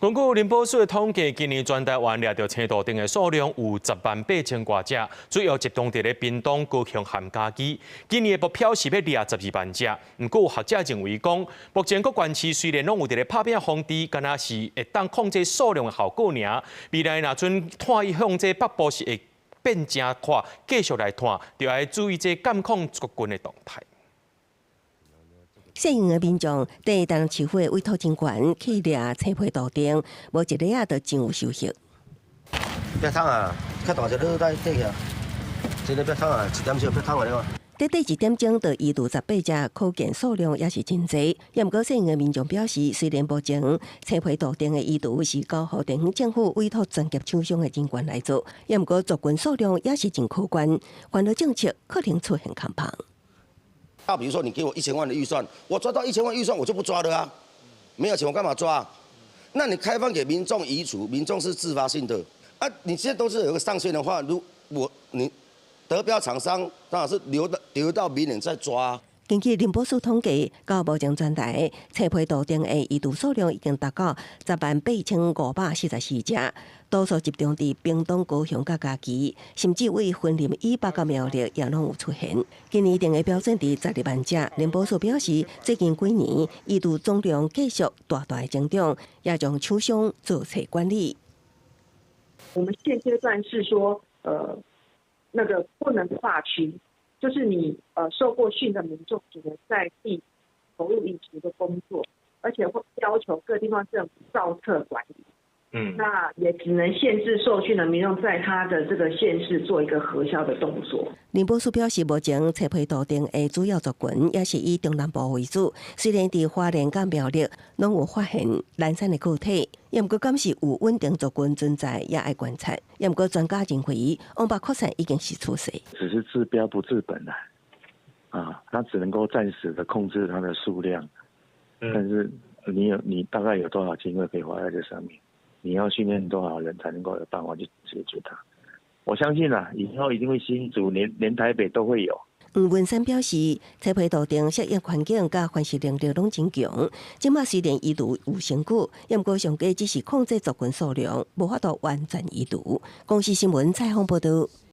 根據林保署的統計，今年全台灣掠著青杜鵑的數量有10萬8千外隻，主要集中佇咧屏東、高雄和嘉義。今年的目標是欲掠12萬隻。毋過有學者認為講，目前各縣市雖然攏有佇咧拍拚防治，敢若是會當控制數量的效果爾。未來若準湠向這北部是會變誠闊，繼續來湠，就愛注意這監控族群的動態。適應的民眾佇台南市府的委託人員去掠青皮杜鵑，無一个仔就真有收穫。別桶啊，較大隻你來綴起來，這个別桶啊，一點鐘別桶啊，你看。短短一點鐘就移除18隻，可見數量也是真濟。也毋過，適應的民眾表示，雖然目前青皮杜鵑的移除是交予地方政府委託專業廠商的人員來做，也毋過族群數量也是真可觀，環保政策可能出現空縫。那比如說你給我一千萬的預算，我抓到一千萬預算我就不抓了啊，沒有錢我幹嘛抓？那你開放給民眾移除，民眾是自發性的啊。你現在都是有個上限的話，如果你得標廠商當然是留到明年再抓。根據林保署統計，到目前全台青皮杜鵑的移除數量已經達到10萬8544隻，多數集中佇屏東、高雄佮嘉義，甚至為雲林以北佮苗栗也攏有出現。今年定的標準佇12萬隻，林保署表示，最近幾年移除總量繼續大大的增長，也將廠商做冊管理。我們現階段是說，那個不能跨區。就是你受過訓的民眾只能在地投入移除的工作，而且會要求各地方政府造冊管理。那也只能限制受訓的民眾在他的這個縣市做一個核銷的動作。林保署表示，目前青皮杜鵑的主要族群也是以中南部為主，雖然佇花蓮佮苗栗攏有發現懶散的個體，也毋過敢是有穩定族群存在，也愛觀察。也毋過專家認為，往北擴散已經是趨勢。只是治標不治本啊，啊，它只能夠暫時的控制它的數量，但是你大概有多少經費可以花在這上面？你要訓練多少人才能夠有辦法去解決它？我相信啊，以後一定會新竹連台北都會有。吳文山表示，青皮杜鵑適應環境佮繁殖能力攏真強，這馬雖然移除有成果，也毋過上濟只是控制族群數量，無法度完全移除。公視新聞採訪報導。